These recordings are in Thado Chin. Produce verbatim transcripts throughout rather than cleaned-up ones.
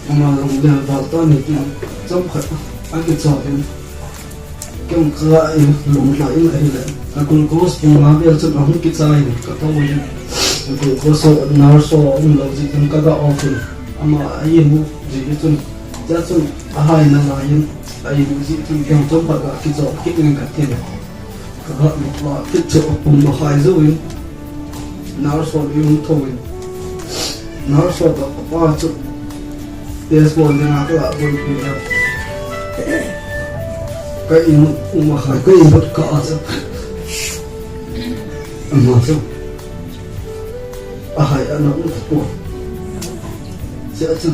Ama lunglel val tan hitin, chomkhat akichol in, ken ka in lunglha in ahile, ka glucose pung nga vel chun ahung kichai in, ka tou in, ka glucose ho, nurse ho umlou jeh chun ka ga off in, ama a imut jeh chun, tia chun ahai nalai in, a imut jeh chun ken chomkhat ga kichol kit in ka tin. Ka hat lukla kit chu a pung ma khai jou in, nurse ho in hung thou in, nurse ho toh kapa chu test bol dinga ka la boipi a. Ka imut pung ma khai, ka imut kah a chu, ama chu ahai ana um tapoi. Sia chu.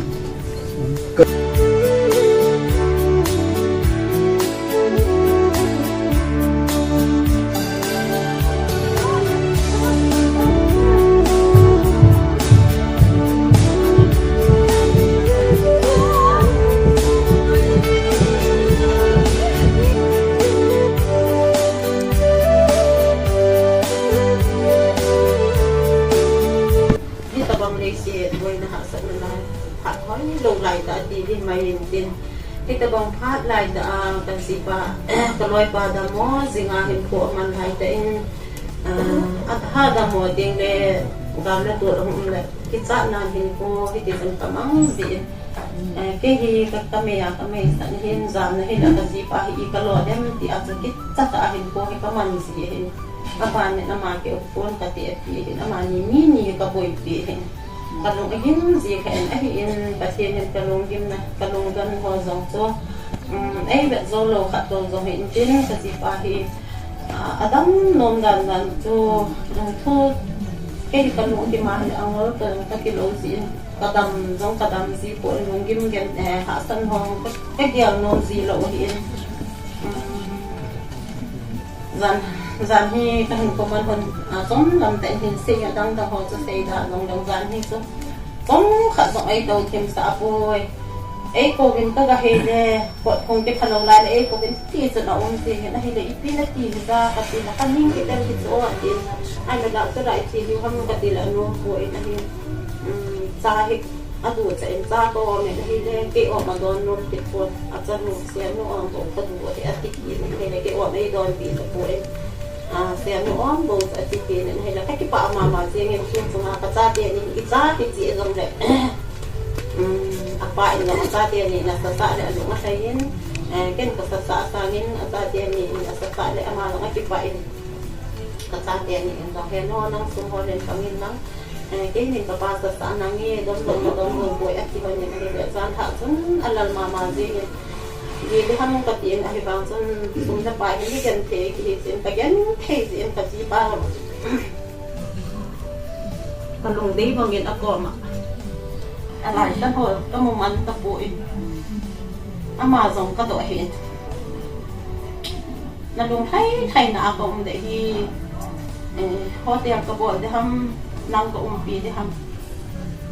Hitabang leiset boina hahsatna lai, phat hoilou laitah a ti ding mai intin. Hitabang phat laitah a, ka jipa, ka loipa dammo, jinga hinkho aman laitah in, ah, a, ha dammo ding le, gam le tol ahung um le, kichatnan hinkho, hiti chun ka mang jin. Eh, kei hi ka, ka mei a, ka mei san hin, jamna hin a ka jipa hi i ka lo dem ti a chu kichat a hinkho hi ka man ji hin. Aban in ama keu pon ka ti a ti hin, amani mi ni ka boipi hin. Ka lung a hin ji kha in ahi in, Pathen in ka lunggimna, ka lungdon ho jong chu, um, ei vet jou lou khat lou jong hi in tin ka jipa hi, ah, adam nom dan dan chu, um, thu, kei ka lung ki ma hin angol ka, ka ti lou ji in. Ka dam jong ka dam ji poi, lunggim gen, eh, hahsat hong ka, ka gel nom ji lou ahi in. Um, jan, jan hi ka hin comment hon, ah, chom lam tah in hin sei, adang dang ho chu sei da jong jong jan hi chu chom khat jong ei tou thim sah poi. Ei kouvin ka ga hei le, kot hung kipha lou lai le, ei kouvin ti chun a um ji hin ahile, ipi na ti hi ja ka ti le, ka ning kitel hi chu o a ti. Ai, na da chu da i ti hi ham ka ti le, a nom poi in ahi. Um, cha hi a ducha in cha ka om in ahile, kei om a don nom kit pon, a chanu Sianu om bou ka du ahi, a ti kit in ahile, kei om ei donpi tapoi. Ah, Sianu om bou a ti kit in ahile, ka kipah mama jeng in, chung chunga ka chate ni, i cha ti chi jong le. Um, apa in jong a chate ni na sasah le a lung a lhai in, eh, ken ka sasah sangin a chate ni in a sasah le ama jong a kipah in, ka chate ni in jong, "He no, nang sum ho len pang in nang, eh, kei nin ka pa sasah nang e, dom dom na dom dom poi," a ti hon in ahile, jan thah chun a lal mama jeng in, "Gel ding ham?" ka ti in, ahivang chun, "Sum le pai hi mi genthei kihi," tin ka genthei jin, ka jipa ka lungdei bangin a koma, a lai tan ho ka mu man tapoi. Ama jong ka doh ahi. Na lunglhai lhai na a ka um ding hi, eh, hotel ka bol ding ham, nang ka umpi ding ham.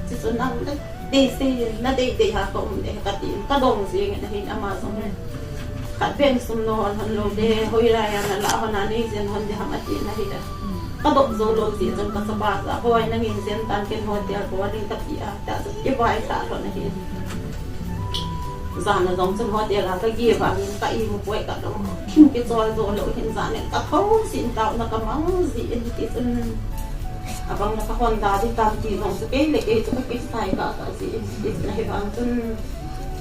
Chuchun nang na dei sei, na dei dei ha ka um ding ka tin, ka dong jing in ahi ama jong. Khat pen sum no hon hon lou le, hoilai a na la hon a nei jen hon ding ham a ti na hi da. Ka dong jou lou jeh chun ka chapa ja, "Boi, nangin jen tan, ken hotel bol ding," ka ti a, ta chu kivai ta lhon ahi. Jan a jong chun hotel a ka gel vangin ka imu poi, ka dong thim kichol jou lou hin jan in ka tho jin, taona ka mang jin, hiti chun abang le ka hon da ding tam ti jong chu kei le kei chu ka kisai kha kha jin, hiti chun ahivang chun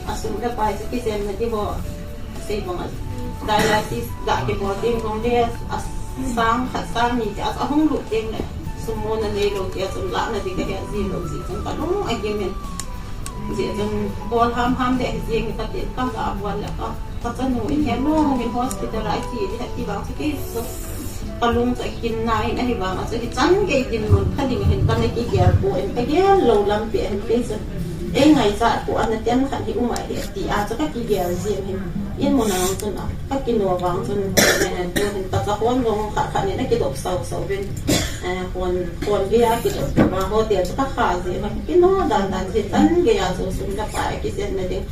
a sum le pai chu kijen na ti ho. Sei bang a, dialysis ga kibol teng jong le, a sang khat sang ni ti a, ahung lut teng le, sum mo na nei lou ti a chun lah na ding ka he ji lou ji chun ka lung a gim in. Ji chun bol ham ham ding jing ka ti ka ga bol le ka, ka chanu in he mo hung in hospital a i ti di ha ti bang chu kei chu. Ka lung chu a kin na in ahivang a chu hichan gei dinmun kha ding hin ka na kigel poi, ka gel lou lampi a hin kei chu. Ei ngaichat poi, ana ten khat hi um ahi ti a chu ka kigel jin hin. In mun a chun a, ka kino vang chun, eh, tu hin ka cha hon vang khat khat in a kidop sau sau vin. Eh, hon, hon gei a kidop vang hotel chu ka kha jin, ka kino dan dan hichan gei a chu sum le pai a kijen na ding.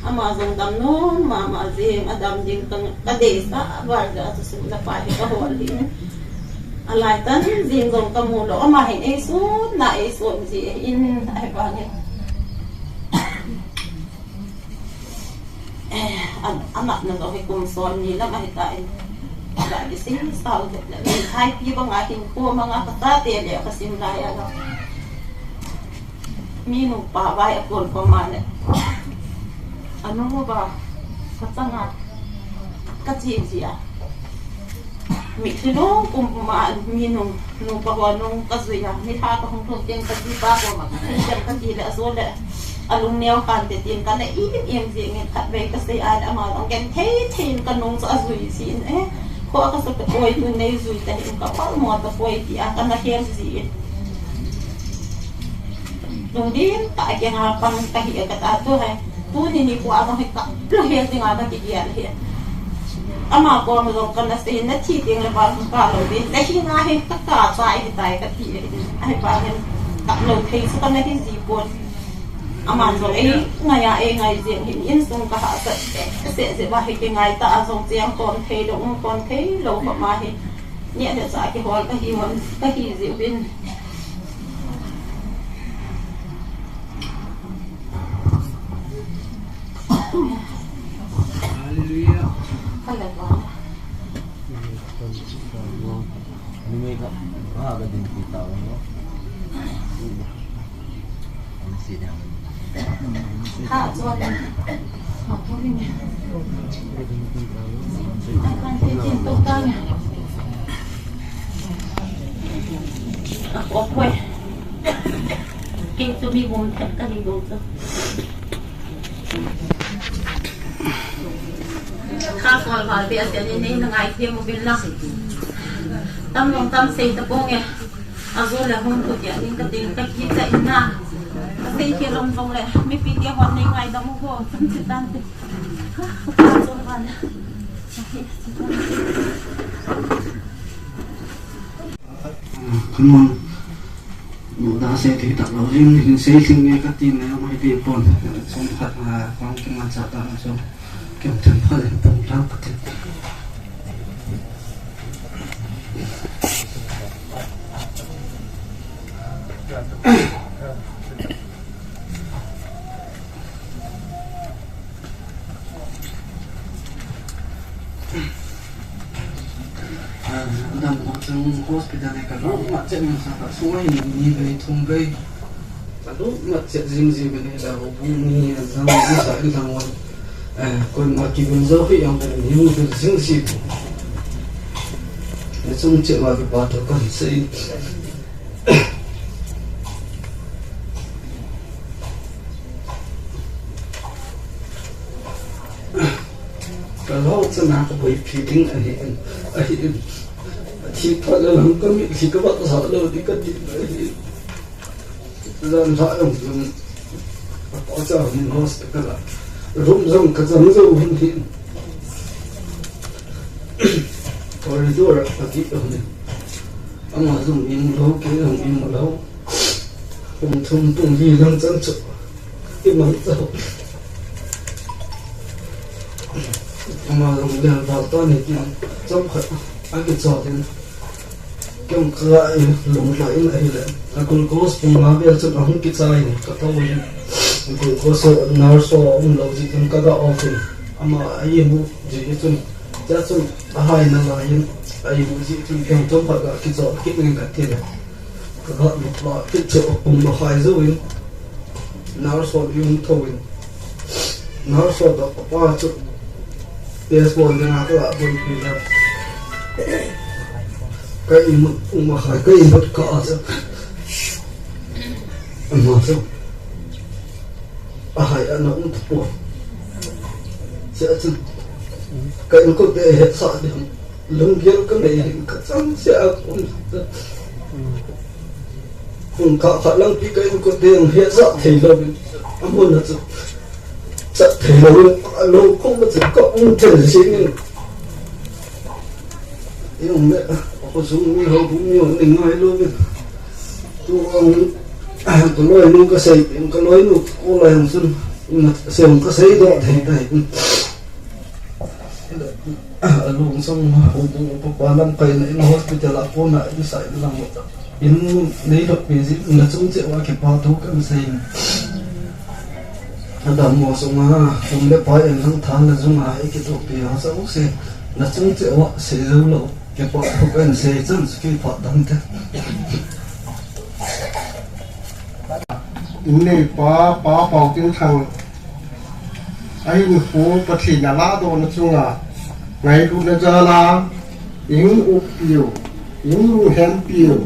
Ama jong dam nom mama jing, a dam ding ka, ka deisah val a chu sum le pai hi ka hol in. A lai tan jing jong ka mu lou, ama hin ei sum na ei sum ji in ahivangin. An, anatna jong hi kum som ni lam ahi tan. Ka kisei sao le, le, le, hai pi banga hin ko manga ka tate le ka sim lai a la. Mi nupa vai a kon ko ma le. Anu ba ka changa ka chi chi a. Mitlhi lungpum pum a mi nung, nupa ho nung ka jui a, nilhah ka hung lhun teng ka jipa koma ka thi jeng ka ti le, ajo le, alung neo khan te tin ka na im im jing in, khatvei ka sei a le ama jong genthei thei in ka nung chu ajui jin, eh, kho a ka sa tapoi, tun nei jui ta hih in, ka palmo tapoi ti a ka na hem jin. Lungdin tah a kiang a pang ka hi a ka ta tu hai. Tuni nikho a jong hi ka lou he jing a ka kigel hi. Ama koma jong ka na sei, na thi teng le ba ka lou ding. Na hi nga hi ka ka cha hi tai ka ti le. Ahi pa hin ka lou thei chu ka na hi ji pon. Ama jong ei ngai a, ei ngai jing hi insung ka hahsat se se ba hi kingai ta a jong chiang kon thei lou, um kon thei lou pa ma hi. Nia le cha kihol ka hi hon, ka hi ji uvin. Hallelujah. Kei chu mi bum thet ka hi bou chu. Kha sol val be a sia ni nei na ngai them uvin lang. Tam long tam sei ta pong e. A jo le hung tu tia ning ka ting ka ki ta in na. Ka sei ke long long le. Mipi te hon nei ngaidam u vo. Chang chi tan te. Kha sol val. Come on. Nuda sei thei tak lou jin, hin sei lhing nge ka ti ne, mai ti pon. Chomkhat, ah, kong kimanchah ta, chom. Kem them pha le, pon lang ka ti. Dam hospital le ka lom mat chet, masa ka sung a hin ni vei thum vei. Ka lom mat chet jing jing vei, da ho bu ni a dam ni sa in dam wan. Eh, kon ma ki vun zo hi yang ni mu vun jing si. Ne chung chet wa ki pa to kan sei. Ka lou chana ka boipi ding ahi in, ahi in. Thi phat le lang ka mitlhi ka vat sa lou ding ka ti ahi in. Jan lha jong jong. A pa cha min hospital a. Room jong ka chang jou hin hin. Corridor a ka ti jong hin. Ama jong in lou, kei jong in lou. Kum thum kum li lang chan chu. Imang chau. Ama jong lel val ta ni tin chomkhat a kichol in. Kem ka i lung la in ahile. A glucose pung nga vel chun ahung kichai in ka to in. Glucose nurse ho um lou jeh chun ka ga off in. Ama a imu jeh chun. Tia chun a hai na lai in. A imu jeh chun kem chomkhat ga kichol kit in ka ti le. Ka gat lut la, kit chu a pung ma khai jou in. Nurse ho i hung tho in. Nurse ho toh ka pa chu. Test bol ding a ka la bol pi la. Ka imut pung ma khai, ka imut ka a chu. Ama chu. A hai a na um ta pon. Sia chu. Ka in ko te he sa ding. Lunggel ka nei hin ka chang sia a kum ta. Kum kha kha lang pi ka in ko te ang he sa thei lou. A mun na chu. Sa thei lou. A lou kum ma chu ka um thei si ni. Yung me, ako sung mi ho bu mi ho ni ngai lou mi. Tu ang, ah, ka loi nu ka sei, ka loi nu ko lai ang sun. Sei ka sei do thei thei. Alung sung hu bu pa pa lam kai na in hospital a pon a in sai lang. In nei lhut pi ji na chung che wa kipa thu kan sei. Adam mo sunga, um le pai en lang than na zunga, i kitupi ha sa u se, na chung che wa se zo lo, ke pa hu pen se chan su ki pa dam te. Innei pa, Pa Pau Tin Thang, ahin hu Pathen a la do na chunga, ngai lu na ja la, ing up piu. Ung lunghem piu,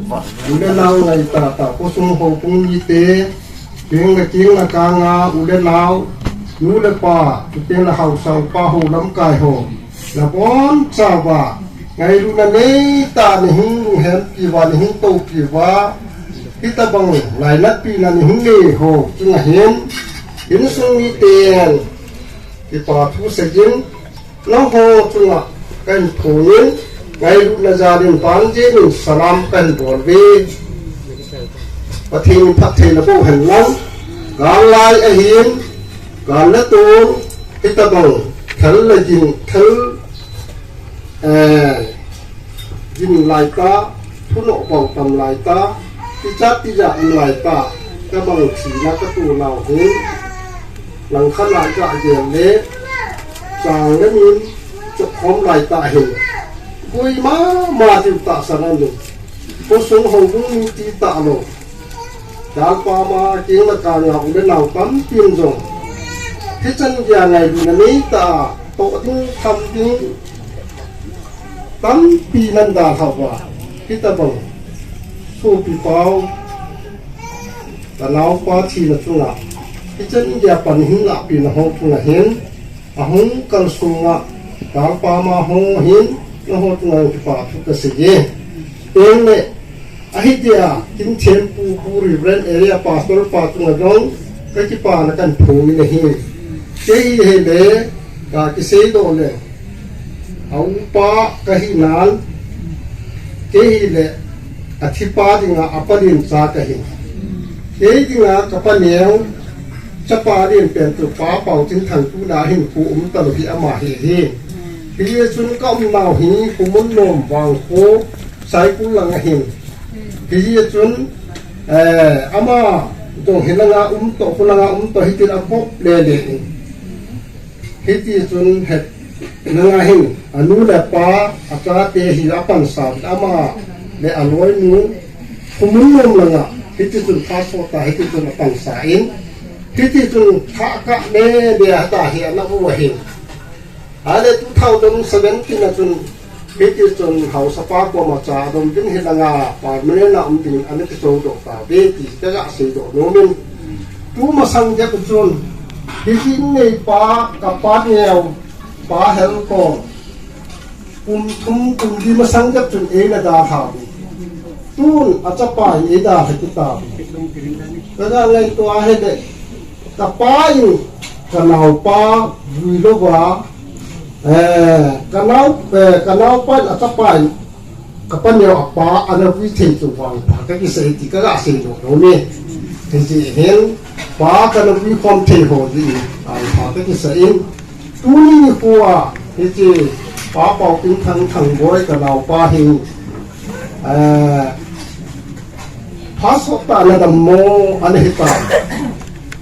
u le nau ngai tata, khosung houbung mite, keng le keng le kanga, u le nau, nu le pa, keng le haosa upa ho lamkai ho, nabonchauva, ngailutna neitah a nahung lunghem piuva, nahung to piuva, hitobang lainatpina nahung nei ho chunga hin, insung miten, kipa thu seiyin, nangho chunga kahin phongin, ngailutna jalin vanjinin salam kahin bol uve. Pathen in phatthei nabol hen lang, gal lai ahin, gal le tun, hitobang, thal le gin, thal, eh, gin lai ta, thunoh bol tam lai ta, ichat tija um lai ta, kabang thina katoh nau hi, langkhat a kagel le, chang le min, chop khom lai ta hin, koima ma diu tahsan aum in, khosung houbung mi ti talou, dalpa ma keng le kanga u le nau tampin jong, hichan geiya ngailutna neitah a, toh ding, tham ding, tampi nan dalhah uva, hitobang, sopi pau, kanaopa thina chunga, hichan geiya pan hin lahpeh na ho chunga hin, ahung kalsong a, dalpa ma ho hin, nangho chunga kipa thu kasei e. Tengle, ahi dia, kin thempu pu Reverend Area Pastor pa chunga jong, kakipana kahin phongin ahi. Kei hi le, kakisei doh le, a upa kahi nan, kei hi le, athipa dinga, apa dinga cha kahi. Kei dinga, kapa neo, chapa din pen chu Pa Pau Tin Thang tuna hin khu um talou hi ama hi hi. Hijeh chun ka um nau hi, Khomunnom vang khu, Saikul lang ahin. Hijeh chun, eh, ama, jong hilanga um to, khulanga um to, hitin akop le le in. Hiti chun het nanga hin, anu le apa, achate hi apansa, ama le aloinu, Khomunnom langa, hiti chun pastor ta, hiti chun apansa in, hiti chun thakah le le ata hi ana u ahin. Ale two thousand seventeen a chun, Hiti chun haosapa koma cha adom ding hilanga permanent a um ding ana kichou doh tauve ti kaga seidoh nomin. Tumasang jep chun, hiti inneipa kapa neo, Pa Helkom, kum thum kum li masang jep chun eina dalhah uve. Tun achapa hi eidalha kit tauve. Kaga ngaito ahile, kapa in kanaopa vui louva, Eh, kanao, eh, kanaopa in achapa in, kapa neo apa ana vui thei chu vangpha kakisah e ti kaga seidoh nom e. Hijeh hin, pa kana vui khom thei ho jeh in, vangpha kakisah in. Tuni nikho a, hiche, Pa Pau Tin Thang Thangboi kanaopa hin, eh, Pastor tah na dammo ana hita.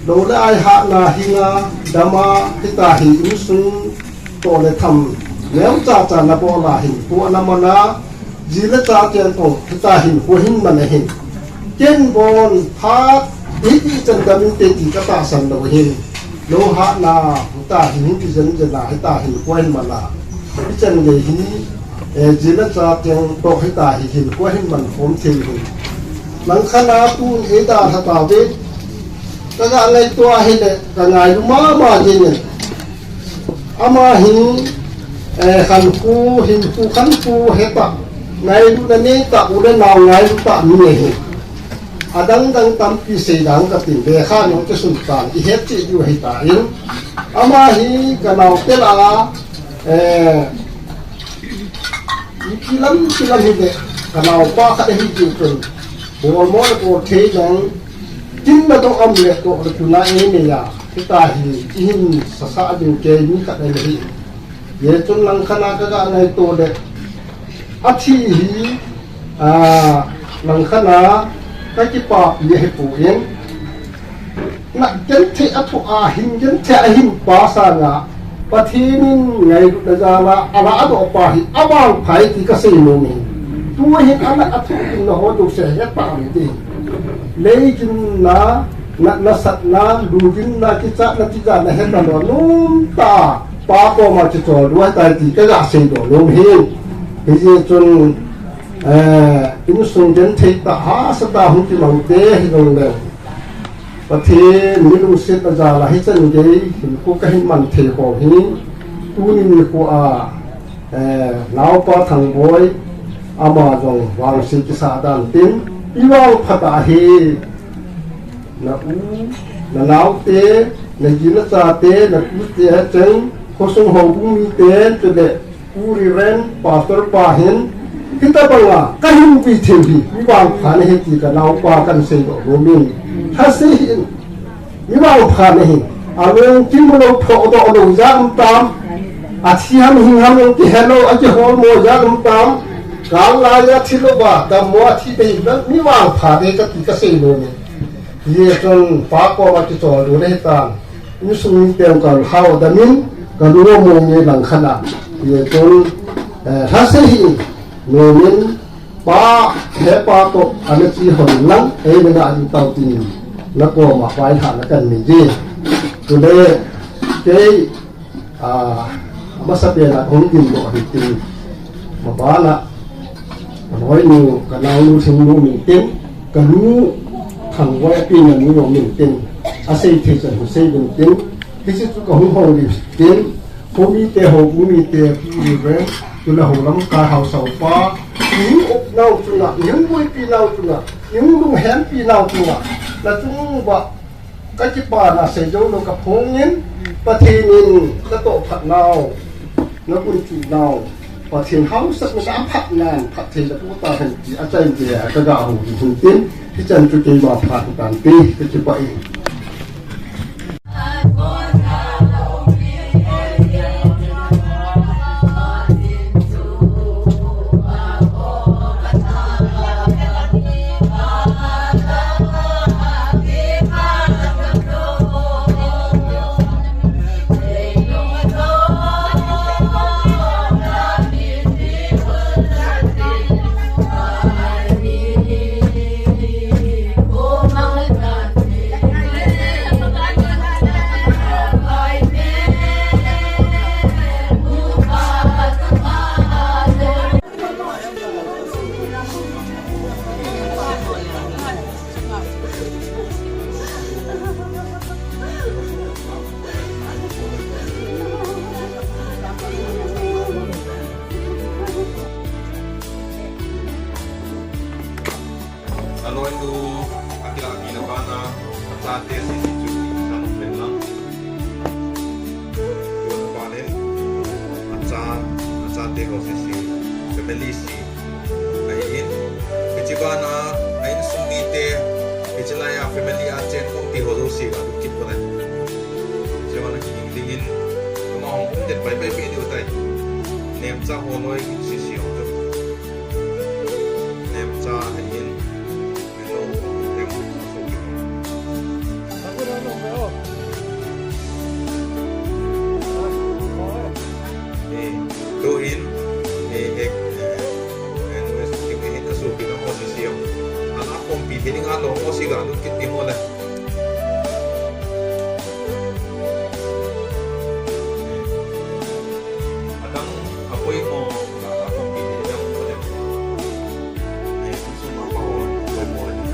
Lou le ai hatna hinga dama hita hi insung toh le tham neocha cha na bol a hinkho ana man a, ji le cha cheng toh hita hinkho hin man ahin. Ken bon phat iti chan dam inte ti katahsan lou ahin. Lou hatna hita hi hung kijen jen a hita hinkho hin man a. Hichan gei hi, eh, ji le cha cheng toh hita hi hinkho hin man khom thei ahin. Langkhat a tun eidalha tauve. Kaga ngaito ahile, kangailu mama jengin. Ama hi, eh, khankho, hinkho, khankho hetah. Ngailutna neitah, u le nao ngailu tah mi ahi. Adang dang tampi seiding katin, lekha nung kisun tan, ihet cheh diu ahitan. Ama hi kanao tel a, eh, Ipi lam, ipi lam hile, kanaopa khat ahi jeh chun, bolmo le bol thei jong, kin natoh am le toh le tuna einei a, hita hi, ihin sasah ding kei mi khat ahi. Hijeh chun langkhat a kaga ngaito le, athi hi, a, langkhat a kakipapi ahipoi. Nat genthei a thu a hin genthei a hin pa sanga Pathen in ngailutna jal a ana adoh pa hi avangpha e ti kasei nom e. Tua hin ana athu in na ho jouse hetah u hite. Lei ginna, natna satna, lu ginna, kichatna tijatna hetna lou nom tah a pa koma kichol lou ahitai ti kaga seidoh nom e. Hijeh chun, eh, insung genthei tah hahsa tah a hung kimang te hijongleng Pathen mi lungsetna jal a hichan gei hinkho kahin man thei ho hi tuni nikho a, eh, naopa Thangboi ama jong vangse kisah dan tin, ivangphat ahi, na u, na naote, na ji na chate, na tute cheng, khosung houbung mite, chule Pu Reverend Pastor pa hin, hitobanga kahin pi thei hi, mi vangpha nahi ti kanaopa kahin seidoh nom in. Lhase hih in, mi vangpha nahi. Alung kimu lou, phodoh lou jat um tam. Athi ham hing ham jong kihe lou, akihol mo jat um tam. Kal lai a thi lou va, dammo a thi te hi, mi vangpha te kati kasei nom in. Hijeh chun pa koma kichol lou nahi tan. Insung mite jong kalhau dam in, kalung among e langkhat a. Hijeh chun, eh, lhase hih in, nom in, pa, hepa toh, ana chi hon lang, eina nga in tao tin, nakoma vailhahna kahin nei e. Chule, kei, ah, amasapen a kahung dingdoh hi tin, maban a, kaloinu, kanaonu Lhingnu min tin, kanu Thangboi a pina nu jong min tin, asei thei chan hu sei min tin, hiche chu kahung houlim tin, khomite, houbung mite, Pu Reverend, chule houlamkai haosa upa, ihung upnau chunga, ihung boipi nau chunga, ihung lunghempi nau chunga, nachung uva, kakipana seijou lou kaphongin, Pathen in natoh phatnau, nagunchu nau, Pathen haosatna aphatnan phatthei napo tahen ti achaina dia kaga houlim hin tin, hichan chu keima phat tante, kakipah e. Aloinu, akilahpina bana, achate sese chu isan pen lang. Tua panin, acha, achate ho sese, family sese. Ahin, hiche bana, a insung mite, hiche laiya family a chen kong ti ho jouse ga, kit ko nai. Hiche bana kihing dingin, amaho hung det pai pai pe diu tai. Nemcha ho noi sese ho chu. Nemcha ahin. Tuhin, eh, eh, eh, eh, nues, eh, eh, kasopi na mo si siyo. Ang akong pipili nga lo mo si gano kit ni mo na. Adang apoy mo, akong pipili na mo na. Eh, sumapa ko, apoy mo.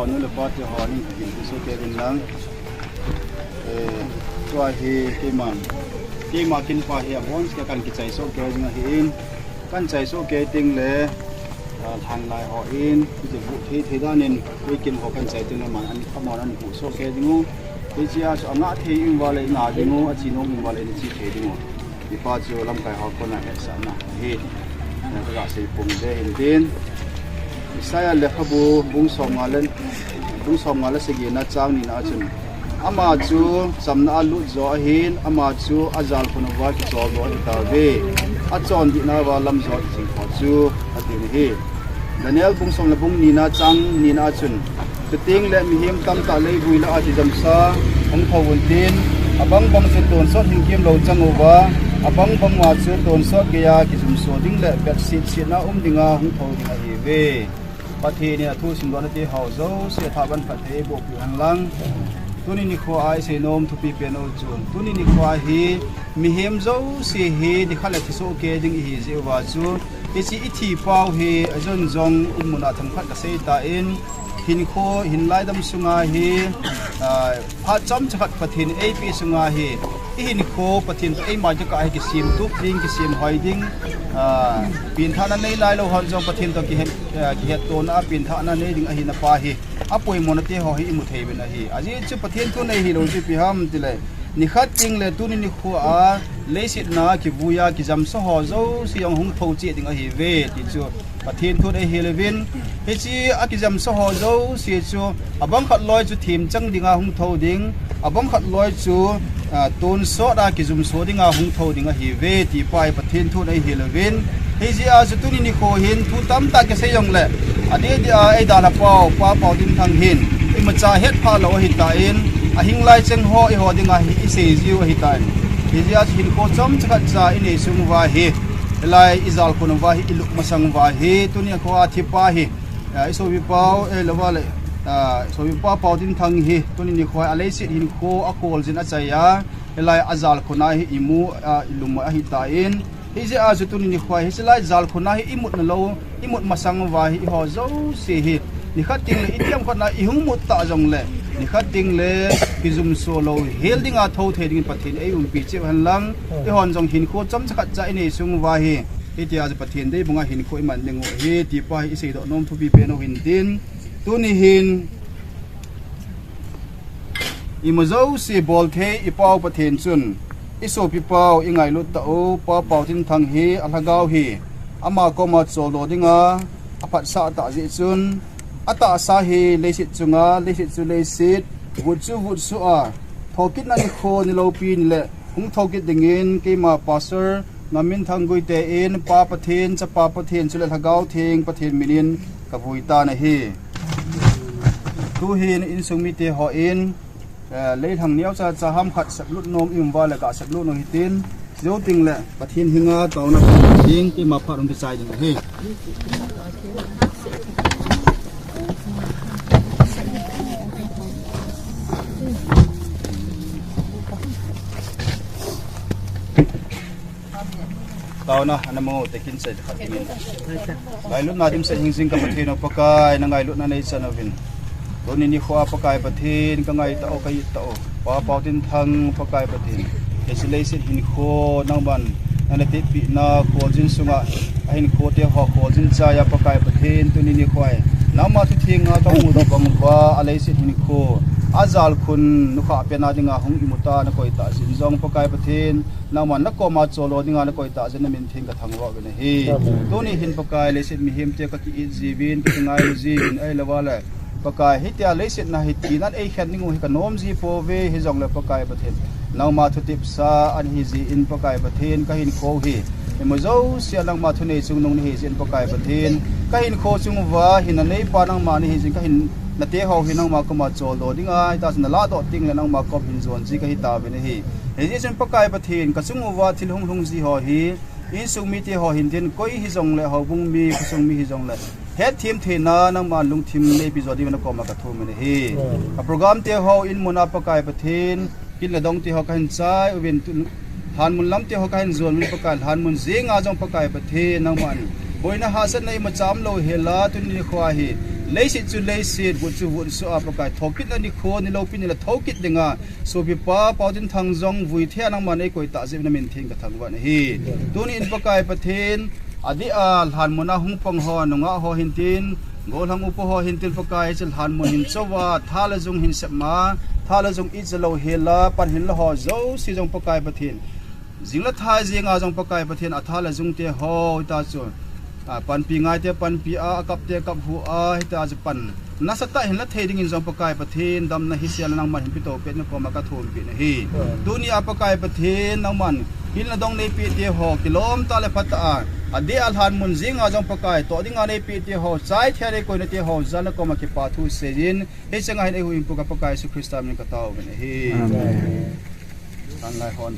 Nu le pa te ho ning kin so ke din lang. Eh, tua hi keima, keima kin pa hi abon ke kan kichai so ke ding ahi in. Kan chai so ke ting le, ah, lhan lai ho in, ki bu thei thei dan in, kin ho kan chai ting le man an, amon an bu so ke ding u. Hichea chu anga thei in va le ina ding u, achi nom in va le ina chi thei ding u. Hipa chu lamkai ho kona hetsahna ahi. Ina ka sei pum ve hin tin. Isaiah lekhabu bung som nga le, bung som nga le sagi na chang ni na chun. Ama chu chamna a lut jo ahin, ama chu ajal khun uva kichol jo ahi tauve. Achondihna uva lam jo ahi jing kho chu, ati na hi. Daniel bung som le bung ni na chang ni na chun. Chuteng le mihem tamtah leivui lah a kijamsa hung tho un tin, abang bang chu tonsot hing kim lo chang uva, abang bang ma chu tonsot geiya kijumso ding le betset setna um dinga hung tho ding ahiuve. Pathen in athu simdohna te ho jouse thaban phatthei eiboh piu hen lang. Tuni nikho a isei nom thupi pen u chu, tuni nikho a hi mihem jouse hi nikhat le thi soh kei ding ihi jeh uva chu, hiche ithi pau hi ajon jong ummun a themkhat kasei tan, hinkho, hinlai dam sunga hi, ah, phat chomcha khat Pathen in eipeh sunga hi, ihinkho Pathen toh eima kikah a hi kisemtup ding, kisemhoi ding, ah, pengthahna nei lailou hon jong Pathen toh kihet, ah, kihettona a pengthahna nei ding ahina pa hi, apoimona te ho hi imu thei uvin ahi. Ajeh chu Pathen thun eihil u chu ipi ham tile, nikhat teng le tuni nikho a leiset na kivui a kijamsa ho jouse jong hung tho cheh ding ahiuve ti chu Pathen thun eihil uvin, hiche a kijamsa ho jouse chu abang khat loi chu themchang dinga hung tho ding, abang khat loi chu, ah, tonsot a kijumso dinga hung tho ding ahiuve ti pa hi Pathen thun eihil uvin. Hijeh a chu tuni nikho hin thu tamtah kisei jongle, adeh deh a eidalha pau, Pa Paotinthang hin, imacha hetphah lou ahitan, ahing lai cheng ho eiho dinga hi isei jiu ahitan. Hijeh a chu hinkho chomcha khat cha inei sung uva hi, hilai ijal khun uva hi ilup masang uva hi, tuni nikho a thipa hi, ah, isopipa, eh, lova le, ah, isopipa Paotinthang hi, tuni nikho a leiset hinkho akholjin achai a, hilai ajal khun a hi imu, ah, ilum ahitan, hijeh a chu tuni nikho a hi, hilai jal khun a hi imutna lou, imut masang uva hi, eiho jouse hi, nikhat teng le itiam khat na ihung mut ta jongle, nikhat teng le kijumso lou hel dinga tho thei dingin Pathen eiumpi cheh u hen lang, eihon jong hinkho chomcha khat cha inei sung uva hi, hitia chu Pathen deibanga hinkho iman ding u ahi ti pa hi iseidoh nom thupi pen u hin tin, tuni hin, imajouse bolthei i Pau Pathen chun, isopi pau ingailut tah u, Pa Paotinthang hi alhagao hi, ama koma choldo dinga aphatsah tah jeh chun, atahsa hi leiset chunga, leiset chu leiset, vut chu vutsuh a, thokitna nikho niloupi nile hung thokit dingin keima Pastor Ngamminthang Guite in Pa Pathen, Chapa Pathen chule Lhagao Theng Pathen minin kavui tan ahi. Tuhin insung mite hon, eh, leilhang neocha cha ham khat seplut nom ium uva le gaseplut u hitin, jou teng le Pathen henga taona ding keima phat hung kichai ding ahi. Taona ana mu tekin sei khat dingin. Ngailutna dimset hingjing ka Pathen u Pakai, na ngailutna neichan uvin. Tuni nikho a Pakai Pathen, kangai tah u, ka-it tah u, Pa Paotinthang Pakai Pathen, hiche leiset hinkho nangman nana tepina kholjin sunga, ahinkho te ho kholjin chaiya Pakai Pathen, tuni nikho a nangma thuthenga kamudoh bang uva, aleiset hinkho, ajal khun nukhah pena dinga hung imuta nakoi tah jeh in jong Pakai Pathen, nangman nakoma choldo dinga nakoi tah jeh in namin theng kathangvah uvin ahi. Tuni hin Pakai, leiset mihem te kaki-it jiuvin, kakingailu jiuvin, ahilouva le Pakai, hitia leiset na hi thinan eikhen ding u hi kanom ji pouve, hijongle Pakai Pathen, nangma thutepsa nahi jeh in Pakai Pathen, kahinkho hi imajouse a nangma thunei chungnung nahi jeh in Pakai Pathen, kahinkho chung uva hinna neipa nangma nahi jeh in, kahinnate ho hi nangma koma choldo dinga, hitachu nalahdoh teng le nangma kom hin jon ji kahi tauvin ahi. Hijeh chun Pakai Pathen, kachung uva thil hung lhung ji ho hi, insung mite ho hin tin, koi hijongle, houbung mi, khosung mi hijongle, hetthem theina nangman lungthim neipe jo diuvin nakoma kathum in ahi. Ka program te ho in muna Pakai Pathen, kin le dong te ho kahin chai uvin, lhanmun lam te ho kahin jon uvin Pakai, lhanmun jenga jong Pakai Pathen, nangman boina hahsatna imacha umlou hela, tuni nikho a hi Leiset chu leiset, vut chu vut, so a Pakai, thokitna nikho, ni lopi ni la thokit dinga, sopipa Paotinthang jong vui thei a nangman eikoi tah jeh in namin theng kathangvah in ahi. Tuni in Pakai Pathen, adeh a lhanmun a hung pang ho, nungah ho hintin, gollhang upa ho hintin Pakai, hiche lhanmun hin chouva, tha le jung hin sepma, tha le jung ijahlou hela, pan hinla ho jouse jong Pakai Pathen. Jing le thai jenga jong Pakai Pathen atha le jung te ho, hita chu. A, panpi ngai te panpi a, akap te kap hu a, hita chu pan. Nasatah hinla thei dingin jong Pakai Pathen, damna hisel nangman hin peto pet na koma kathum peh in ahi. Tuni a Pakai Pathen, nangman, hilna dong neipe te ho, kilom tah le phatah a. Adeh a lhanmun jenga jong Pakai, toh dinga neipe te ho, chai thei a neikoina te ho, jal na koma kipa thu seijin, hiche nga hin eihuhhingpu ka Pakai Jesu Christa min in katao uvin ahi. Amen. Tanglai hon.